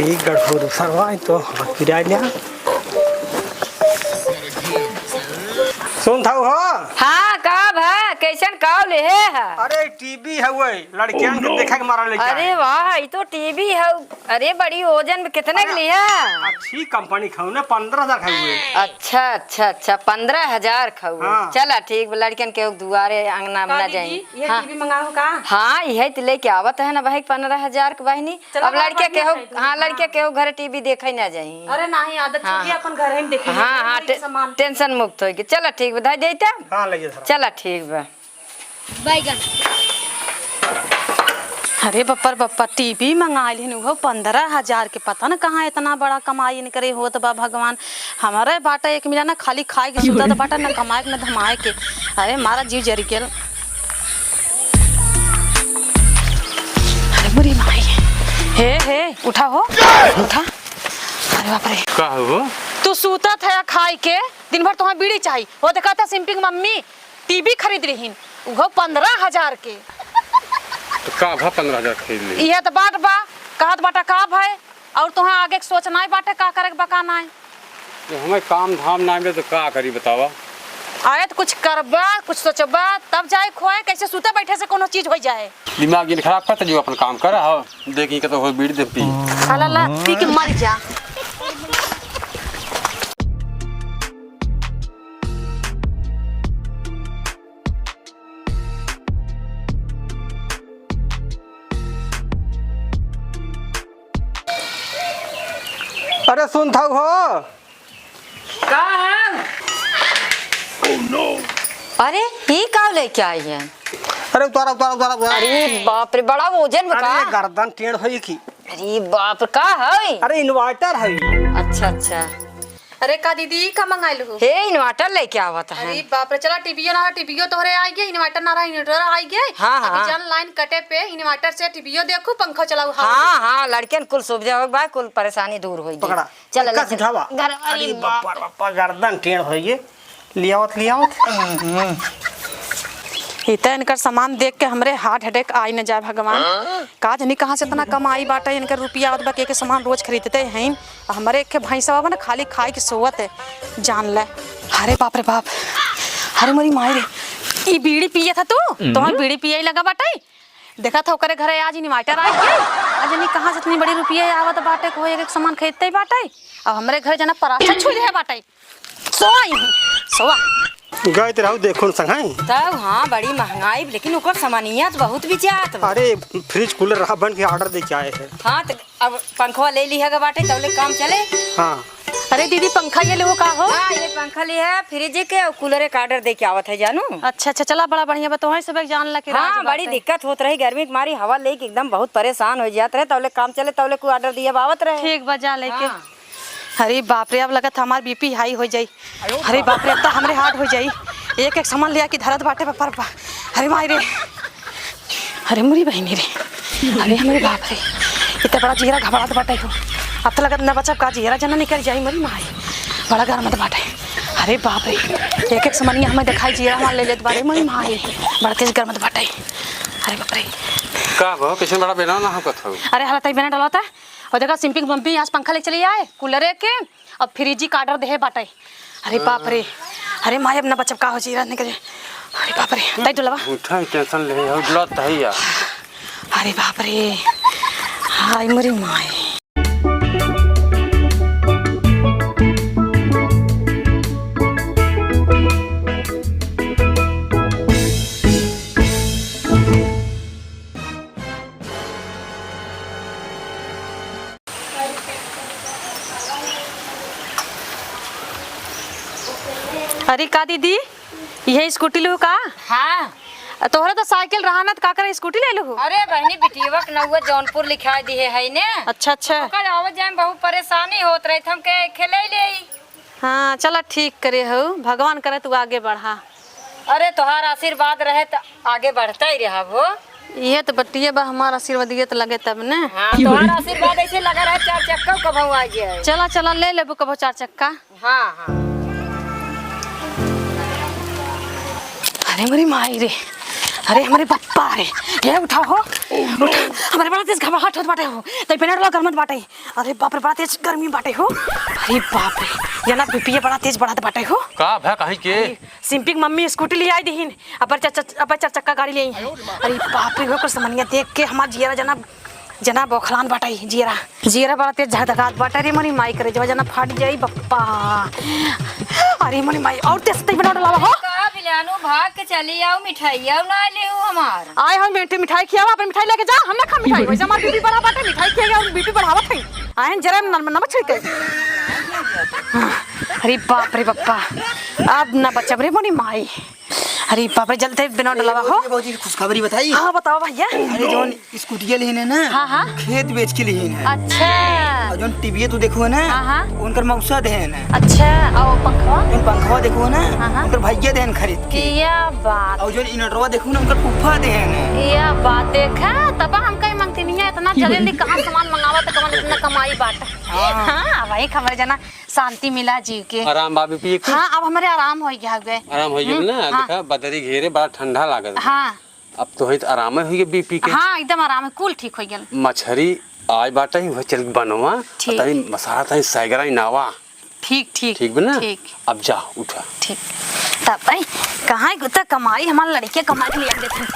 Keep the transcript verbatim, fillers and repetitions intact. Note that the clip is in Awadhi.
ई गढ़पुर सरवा तो हाथ पिराइ लिया। सुनत हउ हो? हाँ, का भा? कइसन काव लेहे है? अरे, टीवी हउए, लड़कियन के देखे के मारा लेके अरे आए। वाह, ई तो टीवी हउ। अरे, बड़ी ओजन में कितने के अरे, लिहा? अच्छी कंपनी के हउ ना, पन्द्रह हजार के हउए। अच्छा, अच्छा, अच्छा, पन्द्रह हजार के हउए। हाँ। चला, ठीक बा, लड़कियन के दुआरे अंगना में का ना दीदी, जाई। ये हाँ। टीवी मंगाओ का? हाँ, इहे त लेके आवत है ना बहिनी, पन्द्रह हजार के बहिनी। चलो, अब हाँ, लड़के बढ़िया केहू, है, हाँ, हाँ। लड़के केहू घरे टीवी देखे ना जाई। अरे नाही, आदत हाँ, छूटी, हाँ। अपन घर ही में देखे हाँ, लेते हैं, हाँ, वही टे-, सामान। टेंशन मुक्त होइके। चला ठीक बा, धइ देई त। हाँ, ले जाओ। चला ठीक बा। बैगन। अरे बप्पा रे बप्पा, टीवी मंगाइ लिहिन, उहो पन्द्रह हजार के। पता न कहाँ इतना बड़ा कमाई इनकरे होत बा भगवान। हमरे बाटे एक मिला ना, खाली खाए के सुतत बाटे, न कमाए के, न धमाए के। अरे मारा जीव जरि गेल। अरे मोरी माई। हे, हे, उठा हो, उठा। अरे बाप रे। का हो? तू सूतत है खाई के, दिन भर तुम्हें बीड़ी चाही। वो देखा था सिंपिंग मम्मी टीवी खरीद रहीन, उहो पन्द्रह हजार के। तो का भा पन्द्रह हजार खरीद ली? इहे तो बात बा, कहत बाटा का भाई, और तुम्हें आगे के सोच नाई बाटे, का करे के बा, का नाई। जब हमें काम धाम नाई बे तो का करी बतावा? आए तो कुछ करबा, कुछ सोचबा, तब जाए खोए, कैसे सूते बैठे से कोनो चीज हो जाए। दिमाग जिन खराब कर, तू अपन काम कर, हो देखी कतो हो बीड़ी दे पी। खाला ला, पी के मर जा। अरे सुनत हउ हो? का है? अरे, ई का लेके आई है? अरे उतारा, उतारा, उतारा, उतारा। अरे बाप रे, बड़ा वजन बा अरे का? ये गर्दन टेढ़ होई की। अरे बाप रे, का है? अरे inverter है। अच्छा, अच्छा। अरे का दीदी, ई का मंगाइल हो? हे, inverter लेके आवत है। अरे बाप रे, चला टीवीओ ना रहा, टीवीओ तोहरे आइ गए, inverter ना रहा, inverter आइ गए। हाँ, अभी हाँ। जान लाइन कटे पे inverter से टीवीओ देखू, पंखा चलाऊ, हवा हाँ, दे। हाँ, लड़कियन कुल सुविधा हो बा, कुल परेशानी दूर होई गई। पकड़ा। चल, इक्का ले चल। सिखावा। घर, अरे अरे बाप। बाप रे बाप, गर्दन टेढ़ होई गई। लियावत, लियावत। हम्म। ई त इनकर सामान देख के हमरे heart attack आई न जाए भगवान। हाँ? का जानी कहाँ से इतना कमाई बाटे, इनकर रुपया आवत बा, के के सामान रोज खरीदते हैं। आ हमरे एक भैंसवा बा ना, खाली खाई के सोवत है, जान ले। अरे बाप रे बाप, अरे मोरी माई रे, ई बीड़ी पिए था तू? हम्म। तोहर बीड़ी पिए लगा बाटे। देखा था ओकरे घरे आज inverter आ गया। आज नहीं कहाँ से इतनी बड़ी रुपया आवत बाटे, कोई एक, एक सामान खरीदते ही बाटे। अब हमरे घर जना पराठा छुइ रहे बाटे। सोआ यहीं, सोआ। गए तो रहू देखो न संग है। तब हाँ, बड़ी महंगाई, लेकिन ओकर सामानिया तो बहुत बिचात बा। अरे, fridge cooler रहा बन के order दे के आए हैं। हाँ, तो अब पंखवा ले लिहा गा बाटे, तौले काम चले। हाँ। अरे दीदी, पंखा ये लेहो का हो? हाँ, ये पंखा लिहा, fridge के और cooler के order दे के आवत है जानू। अच्छा, अच्छा, चला, बड़ा बढ़िया बा, तोहई सब एक जान ला के हाँ, राज बड़ी बाटे। दिक्कत होत रही गर्मी के मारी, हवा लेके एकदम बहुत परेशान हो जात रहे, तौले काम चले, तौले को order दिया आवत रहे। ठीक बा, जा लेके। हाँ। अरे बाप रे, अब लगत हमार BP high हो जाई। अरे बाप रे, अब तो हमरे heart हो जाई। एक एक सामान ले आके धरत बाटे बाप रे बाप। अरे माई रे, अरे मोरी बहिनी रे, अरे हमरे बाप रे, इतना बड़ा जियरा घबरात बाटे हो। अब तो लगत न बचब का, जियरा जना निकल जाई मोरी माई, बड़ा गरमत बाटे। अरे बाप रे, एक एक सामानिया हमें दिखाई, जियरा हमार ले लेत बाटे मोरी माई, बड़ा तेज गरमत बाटे। अरे बाप रे। का बा, कैसे बड़ा बेना ना हो कथऊ? अरे हालत ही बेना डालता। और देखा, सिंपिंग बम्पी आज पंखा ले चली आए, cooler के, अब fridge का order देहे बाटे। अरे बाप रे, अरे माई, अब ना बचब का हो जी, रात निकल जाए। अरे बाप रे, ताई डोलवा। उठा ही tension ले, हो डोलत है यार। अरे बाप रे, हाय मोरी माई। अरे का दीदी, यह scooty लू का? हाँ। तोहरे तो साइकिल रहा ना, तो का करे scooty ले लू? अरे बहनी, बिटियवा के नौवा जौनपुर लिखाई दिहे है ने। अच्छा, अच्छा। ओकर आवे जाए में बहुत परेशानी होत रही, तो हम के खेले ले। हाँ, चला ठीक करे हो, भगवान करे तू आगे बढ़ा। अरे तोहार आशीर्वाद रहे त आगे बढ़ते ही रहब हो। इहे त बतिये बा, हमार आशीर्वाद इहे त लगे तब ने। हाँ, तोहार आशीर्वाद ऐसे लगा रहे, चार चक्का कबहू आ जाए। चला, चला, ले लेबू कबहू चार चक्का। हाँ, हाँ। अरे मोरी माई रे, अरे हमरे पप्पा रे, ये उठा हो। उठा। हमरे बड़ा तेज घबराहट होत बाटे हो। तई पेनडोल गरमत बाटे। अरे बाप रे, बड़ा तेज गर्मी बाटे हो। अरे बाप रे, जना बीपी बड़ा तेज बढ़त बाटे हो। का भा कहीं के? अरे, सिंपी के मम्मी स्कूटी ले आई दिहिन, अपर चार, चार, अपर चार चक्का गाड़ी ले आई हैं। अरे बाप रे, हो कुछ समनिया देख के हमार जियरा जना, जना बौखलान बाटे जियरा। जियरा बड़ा तेज धधकात बाटे रे मोरी माई, करे जवा जना फाट जाई बप्पा। अरे मोरी माई, और तेज तई बना डाला हो। का बिलानू, भाग के चली आओ, मिठाइया ना ले हो हमार। आए हो बेटी, मिठाई खियावा, अपन मिठाई लेके जा, हम ना खा मिठाई। वैसे हमार बीपी बढ़ा बाटे, मिठाई खिया गया, बीपी बढ़ावत है। आए हैं जरा नम-, नमक छिड़के। हाँ, अरे बाप रे बप्पा, अब ना बचब रे मोरी माई। अरे बाप रे, जल्दी बिना डलावा हो। ये भौजी, खुशखबरी बताई। हाँ, बताओ भैया। अरे, जौन स्कूटिया लेहिन है ना, हाँ, हाँ। खेत बेच के लेहिन है। अच्छा। और जौन टीवीए तू देखो है ना, हाँ, हाँ। उनकर मौसा देहन है। अच्छा, और पंखवा? जौन पंखवा देखो है ना, हाँ, हाँ। उनकर भैया देहन खरीद के। क्या बात। और जौन इन्वर्टरवा देखो ना, उनकर फूफा देहन है। क्या बात, देखा, तब हम कहीं मंगती नहीं है, इतना जल्दी जल्दी कहाँ सामान मंगावा, तो कौन इतना कमाई बात है। हाँ। हाँ, भाई, खबर जना, शांति मिला जीव के। आराम बा बीपी के? हाँ, अब हमरे आराम होइ गया हवे। आराम होइ गया हम्म, ना? हाँ। देखा, बदरी घेरे, बड़ा ठंडा लागत बा। हाँ। अब तो है तो आराम होइ गया बीपी के। हाँ, एकदम आराम है, कुल ठीक होइ गया। मछरी आए बाटे ही, वह चल के बनवा, ठीक। तनी मसाला तनी सैगरा इनावा। ठीक, ठीक, ठीक बा ना? ठीक। अब जा, उठा। ठीक। तब भाई, कहाँ है, तो कमाई, हमारे लड़के कमा के लिए देते हैं।